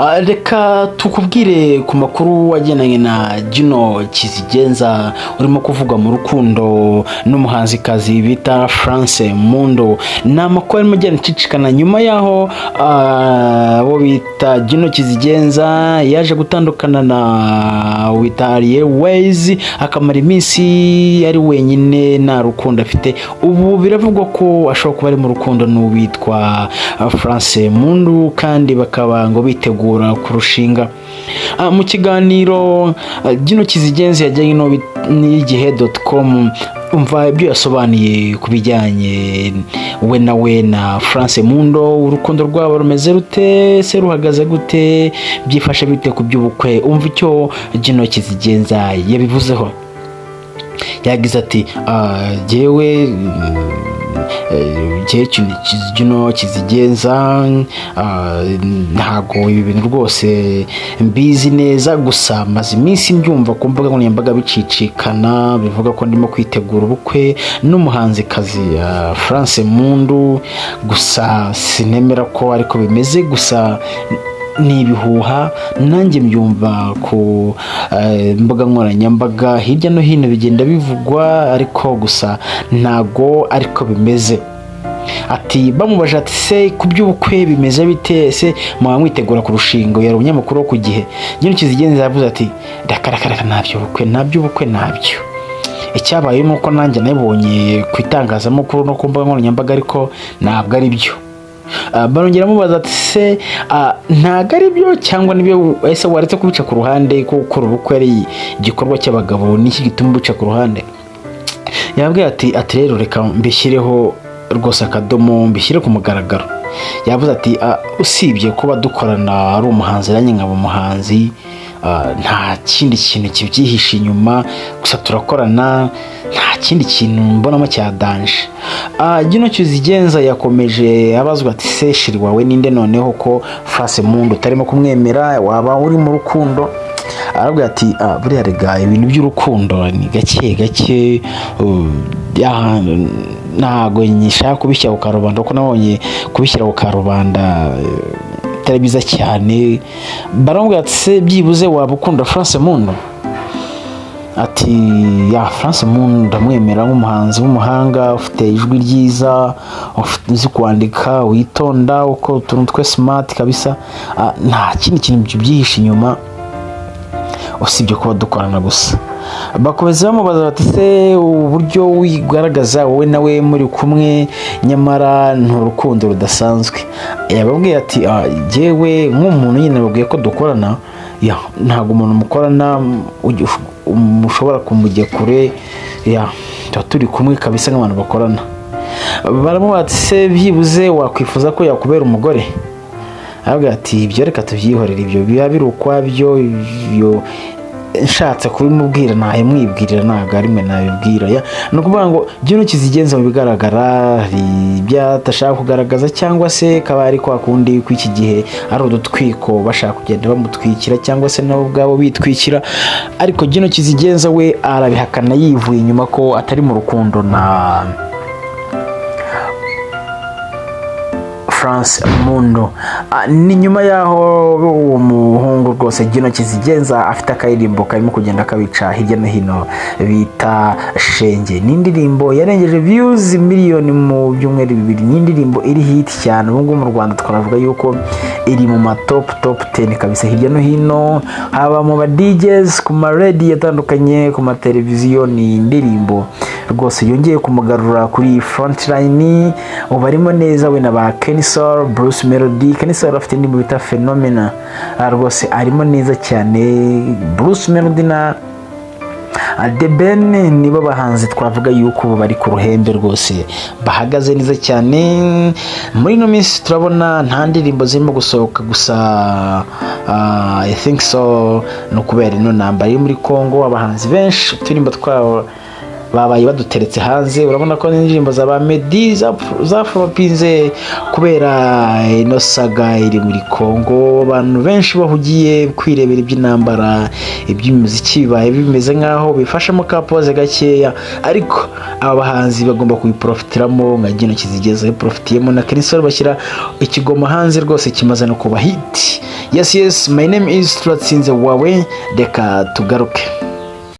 Reka tukubwire ku makuru agendanye na Juno Kizigenza urimo kuvugwa mu rukundo n'umuhanzikazi bita France Mpundu. Ni amakuru arimo agenda acicikana nyuma y'aho abo bita Juno Kizigenza yaje gutandukana na wita Ariel Wayz, akamara iminsi ari wenyine nta rukundo afite. Ubu biravugwa ko ashobora kuba ari mu rukundo n'uwitwa France Mpundu, kandi bakaba ngo bitegura kurushinga. Mu kiganiro Juno Kizigenza yajyanye n'igihe.com, umva ibyo yasobanuye ku bijyanye we na France Mpundu. Urukundo rwabo rumeze rute se? Ruhagaze gute? Byifashe bite ku by'ubukwe? Umva icyo Juno Kizigenza yabivuzeho. Yagize ati: "Jyewe Juno Kizigenza, ntago ibi bintu rwose mbizi neza, gusa maze iminsi mbyumva ku mbuga nkoranyambaga bicicikana, bivuga ko ndimo kwitegura ubukwe n'umuhanzikazi France Mpundu. Gusa sinemera ko ariko bimeze, gusa ni ibihuha, nanjye mbyumva ku mbuga nkoranyambaga hirya no hino bigenda bivugwa, ariko gusa ntago ariko bimeze." Ati bamubaje ati: "Se ku by'ubukwe bimeze bite? Ese mwaba mwitegura kurushinga?" Yari umunyamakuru wo ku Gihe. Juno Kizigenza yavuze ati: "Reka reka reka, nta by'ubukwe, nta by'ubukwe, ntabyo. Icyabaye ni uko nanjye nabibonye ku itangazamakuru no ku mbuga nkoranyambaga, ariko ntabwo ari byo." Barongera bamubaza ati: "Se ntabwo ari byo cyangwa nibyo? Ese waretse kubica ku ruhande, ko gukora ubukwe ari igikorwa cy'abagabo? Niki gituma ubica ku ruhande?" Yabwiye ati: "Rero reka mbishyireho rwose akadomo, mbishyire ku mugaragaro." Yavuze ati: "Usibye kuba dukorana, ari umuhanzi nanjye nkaba umuhanzi, nta kindi kintu kibyihishe inyuma, gusa turakorana, nta kindi kintu mbonamo cya danger." Juno Kizigenza yakomeje abazwa ati: "Se chéri wawe ninde noneho, ko France Mpundu utarimo kumwemera, waba uri mu rukundo?" Arabwira ati: "Buriya rega ibintu by'urukundo ni gake gake, ntago nyishaka kubishyira ku karubanda, kuko nabonye kubishyira ku karubanda bitari byiza cyane." Baramubwira ati: "Se byibuze waba ukunda France Mpundu?" Ati: "Ya, France Mpundu ndamwemera nk'umuhanzi w'umuhanga, ufite ijwi ryiza, uzi kwandika, witonda, ukora utuntu twe smart kabisa. Nta kindi kintu byihishe inyuma usibye kuba dukorana gusa." Bakomeza bamubaza bati: "Se uburyo wigaragaza wowe nawe muri kumwe, nyamara ni urukundo rudasanzwe?" Yababwiye ati: "Jyewe nk'umuntu nyine babwiye ko dukorana, ya, ntabwo umuntu mukorana mushobora kumujya kure, ya, tuba turi kumwe kabisa nk'abantu bakorana." Baramubaza ati: "Se byibuze wakwifuza ko yakubera umugore?" Aravuga ati: "Ibyo reka tubyihorere, ibyo biba biri ukwabyo, ibyo nshatse kubimubwira nahimwibwirira, ntabwo ari mwe nabibwira." Ya, ni ukuvuga ngo Juno Kizigenza mu bigaragara hari ibyo adashaka kugaragaza, cyangwa se kaba ari kwa kundi kw'iki gihe ari udutwiko bashaka kugenda bamutwikira, cyangwa se nabo ubwabo bitwikira. Ariko Juno Kizigenza we arabihakana yivuye inyuma ko atari mu rukundo na France Mpundu. Ni nyuma y'aho uwo muhungu rwose Juno Kizigenza afite akaririmbo karimo kugenda kabica hirya no hino bita Shenge. Ni indirimbo yarengeje views miliyoni mu byumweru 2. Ni indirimbo iri hit cyane ubu ngubu mu Rwanda, twanavuga yuko iri mu ma top 10 kabisa hirya no hino, haba mu ba DJs, ku ma radio atandukanye, ku ma televiziyo. Ni indirimbo rwose yongeye kumugarura kuri front line, ubu arimo neza we na ba Kenny Sol, Bruce Melody. Kenny Sol afite indirimbo bita Phenomena. Rwose arimo neza cyane. Bruce Melody na The Ben nibo bahanzi twavuga yuko ubu bari ku ruhembe rwose, bahagaze neza cyane. Muri ino minsi turabona nta ndirimbo zirimo gusohoka, gusa I think so ni ukubera ino ntambara iri muri Congo, abahanzi benshi uturirimbo twabo babaye baduteretse hanze. Urabona ko n'indirimbo za ba Meddy zaflopinze kubera ino saga iri muri Congo. Abantu benshi bahugiye kwirebera iby'intambara, iby'imiziki bibaye bimeze nk'aho bifashemo ka pause gakeya, ariko aba bahanzi bagomba kubiprofitiramo, nka Juno Kizigenza yabiprofitiyemo na Kenny Sol, bashyira ikigoma hanze rwose kimaze no kuba hit. Yes, my name is Turatsinze Wawe. Reka tugaruke.